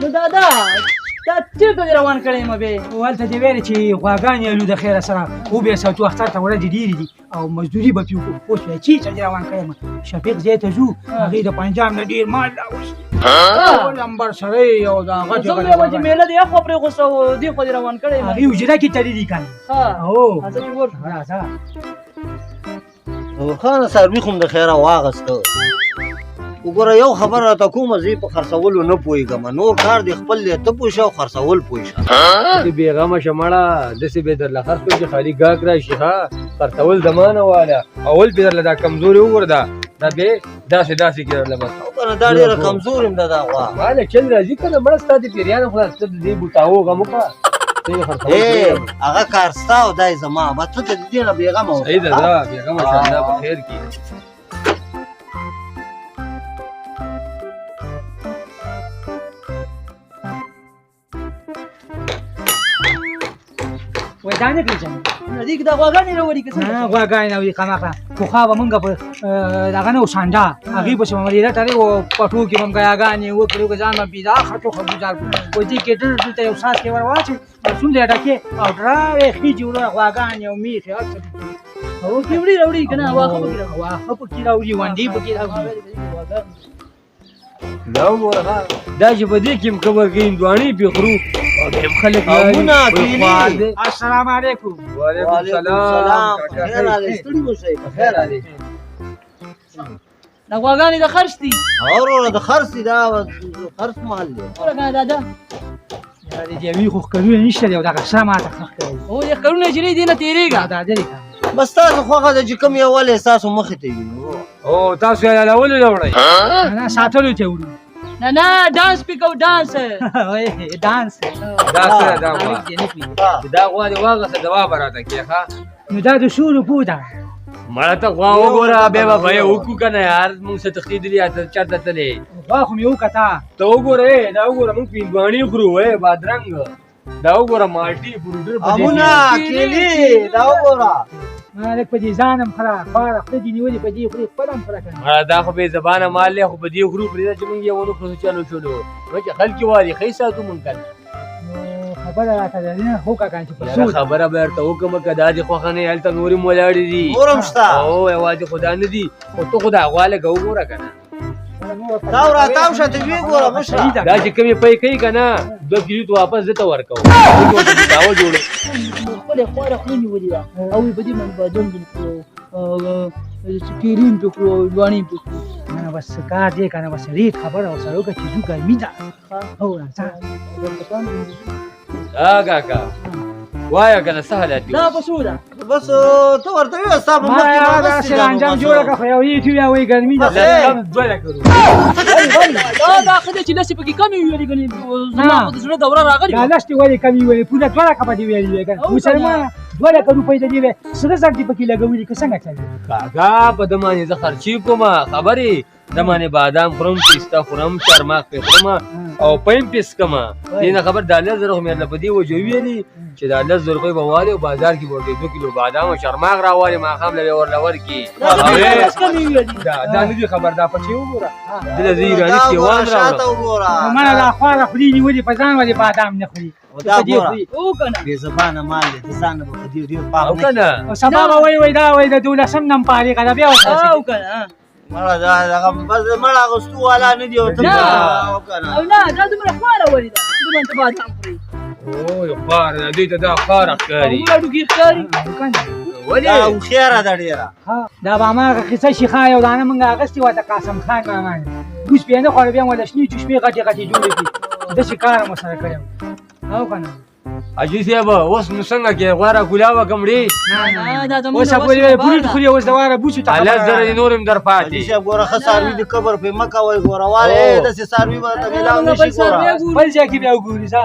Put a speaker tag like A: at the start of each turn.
A: نو دادا، دا چېرته دې روان کړی یم به؟
B: هلته دې ویلې چې غواګانې الو د خیره سره وبې ساتو، اختر ته ورځې ډېرې دي او مزدوري به پې وکړو. اوس بیا چېرته دې روان کړی یم؟ شفیق ځای ته ځو، هغې د پنجاب نه ډېر مال راوستی، یو لمبر سړی او د هغه
A: زه ویم چې مېله دې اخوا پرېښوسته او دې خوا دې روان کړی یم.
B: هغې حجره کې تللي دي که نه؟
A: ښه،
B: هو.
A: راځه چې ورشو.
B: راځه.
C: خان، څاروي خو د خیره واغسته. وګوره، یو خبره راته کومه، زه یې په خرڅولو نه پوهېږم. نور کار دې خپل دی، ته پوه شه او خرڅول پوه شه.
D: ته بېغمه شه مړه، داسې به درله خرڅ کړو چې خالي ګاک راشي. ښه، خرڅول زمانه واله. اول پې درله دا کمزوري وګوره، دا به داسې داسې کې درله بس.
C: او که نه، دا ډېره کمزورې هم ده دا غوا.
D: ماله چل راځي که نه مړه، ستا د پیریانو خدای، ته د دې بوټاو غم وکړه، ته یې خرڅول.
C: ای، هغه کار ستا او دا یې زما، بس ته د دې نه بېغمه اوسه.
D: صحیح ده، ځه بېغمه شه، الله په خیر کړي.
B: وای، دا نه پېژنم.
A: نه، دې کې دا غواګانې راوړي که څنګه؟
B: نه، غواګانې راوړي خامخا. پخوا به مونږ په دغه نه و سانډا، هغې پسې به مریره تړې و، پټو کې به مو ګیاګانې وکړې، که ځان به پیدا خټو خربوزار کړو. وایي دې کې ډېر دلته یو څاڅکی ور واچوي، څومره یې ډکې او ډراوې خېژي وروره، غواګانې او میښې هر څه پکې.
A: او کې وړي راوړي که نه؟ واښه پکې راوړي.
B: واښه پکې راوړي، ونډې پکې راوړي.
D: دا وګوره ښه، دا چې په دې کې هم قبر کوي، هندواڼې پې خورو او بیا هم خلک
C: امونه،
D: وایي،
C: کیلي.
D: خوار دی.
B: السلام علیکم.
D: وعلیکم
C: وعلیکم
D: سلام.
C: سلام.
D: کاکا.
C: په خیر راغلې، ستړي مه شئ، په خیر راغلې.
A: دا غواګانې د خرڅ دي؟
C: او وروره، د خرڅ دي، دا خرڅ مال دی.
A: وګوره که نه دادا.
B: یاره، د دې یوې خو ښکرونه نشته دی او دغه سره ماته ښه ښکاري.
A: او دې ښکرونه چې نه دي، نه تېرېږه.
B: دا دی که
C: بس تاسو خوښه ده چې کوم یو ولې ستاسو مخې ته وي.
D: او تاسو یې حلالولو له وړئ؟
B: نه، ساتلو ته وړو.
A: نه نه، ډانس پې کوو، ډانس.
B: وای، ډانس.
D: دا څه ده دا غوا؟
B: هلک دې نه پوهېږي.
D: چې دا غوا دې واغسته، دوا به راته کې ښه.
B: نو دا د څو روپو ده؟
D: مړه، ته غوا وګوره، بیا به بیه وکړو که نه. یار، موږ څه تښتېدلي یا ته چېرته تللی؟
B: غوا خو مې وکته.
D: ته وګوره، ای، دا وګوره، موږ په هندواڼې خورو. ای بادرنګ دا وګوره، مالټې، فروټونه په دې
C: امونه،
D: کې.
C: کیلي دا وګوره.
B: مالک، په دې ځان هم خره خواره خوله دې نیولې، په دې خورې خپله هم خره کړه.
D: مړه، دا خو بې زبانه مال دی، خو په دې خورو. پرېږده چې موږ یې ونه خورو، څه چلو چلو نو چې خلک یې والي، ښه یې ساتو موږ که نه.
B: نو خبره راته ده نه هو کاکا چې په
D: یاره
B: څو ده؟
D: خبره به درته وکړم، که دا دې خوښه نه وي، هلته نورې هم ولاړې دي.
C: نور هم شته.
D: او یوازې خو دا نه دي، خو ته خو دا غوا لږه وګوره که نه.
C: تاو را تاو شه، ته ویې ګوره مشره.
B: صحیح ده.
D: دا چې کومې پی کوي که نه، 2 کیلو ته واپس ده ته ورکوو، داوه جوړو.
A: خپلې خواره خولې نیولې ده او په دې باندې بادام پې خورو، کیلي هم پې خورو او هندواڼې هم پې خورو.
B: نه، بس کار دی که نه، بس ریټ خبره ورسره وکړه چې ځو، ګرمي ده. هو، راځه.
D: ها کاکا، وایه که نه، څه حالت دي؟
A: دا په څو ده؟
C: بس ته ورته ویې، ستا په
B: ما
C: مخکې ما
B: دا
C: اخیستې
B: داسې
C: ده نو
B: انجام
C: بس.
B: جوړه کړه، خو یو یې چې بیا وایي ګرمي ده.
C: بس.
D: لس کم 2 لکه روپۍ.
A: دا ښه دی چې لسې پکې کمې ویلې، ګنې زما خو د زړه دوره راغلې
B: دا
A: وه.
B: لس دې ولې کمې ویلې؟ پوره 2 لکه به دې ویلې وی که نه؟
A: او که
B: مسلمانه، 2 لکه روپۍ د دې وې سره زر دې پکې لګولي که څنګه چل دی؟
D: کاکا، په ده باندې زه خرچې کومه خبرې، ده باندې بادام خورم، پسته خورم، چارمغز پې خورم او پیم پې څکمه. دې نه خبر، دا 10,000 خو مې درله په دې وجه ویلي چې دا 10,000 روپۍ به والې او بازار کې به ورته 2 کیلو بادام او چارمغز راوالې، ماښام له به یې ورله ورکړي.
A: دا
D: او
A: لس کمې ویلې.
D: دا نه دي خبر، دا پچې وګوره، دله زه ایراني
C: دا وګوره،
D: سیوان
C: شاته
D: راوړم.
C: وګوره.
B: نو مړه، دا خواره خولې نیولې، په ځان ولې بادام نه خوري؟
C: او دا
B: په دې
C: ګوره.
B: خوري.
A: او که نه؟
C: بې زبانه مال دی، د ځان نه به په دې ډېر پاک
D: او
C: نه
D: که
C: کړي.
D: نه؟
B: او سبا به وایي، وایي دا وایي د دولسم نم فارغه ده، بیا ورته
A: او که نه؟
C: مړه، دا دغه بس مړه اغوستو والا نه دی او ته
A: نه.
C: او که نه؟
A: او نه، دا دومره خواره ولې ده؟ دومره ته بادام خوري.
D: اوی خواره ده، دوی ته دا خواره ښکاري.
A: او هډوکي ښکاري.
B: او که نه؟
D: ولې؟
C: دا هوښیاره ده ډېره.
B: دا به هماغه قصه شي ښه، یو دانه مونږ اخیستې وه د قاسم خان ماما نه، اوس پې نه خوړه، بیا مو له شنې چشمې غټې غټې جوړې کړې، داسې کار مو سره کړی و. او که نه؟
D: حاجي صاحب، اوس نو څنګه کې غواره ګلاوه کمړې؟
A: نه، دا زمونږ
B: اوس
A: د وس
B: پورې
A: نه
B: بروټ
A: بار ده.
B: خوري، اوس د واره بوسو ته
D: 10,000 دې نور هم در
C: حاجي
D: پاتې.
C: صاحب، ګوره، ښه څاروي د قبر پې مه کوئ، ګوره والې.
D: او.
C: داسې څاروي به درته
A: نه،
C: میلاو
A: موږ
C: نه
A: بل
C: شي
A: څاروی
C: ګوره.
A: ګورو.
B: بل ځای کې بیا وګوري ځه.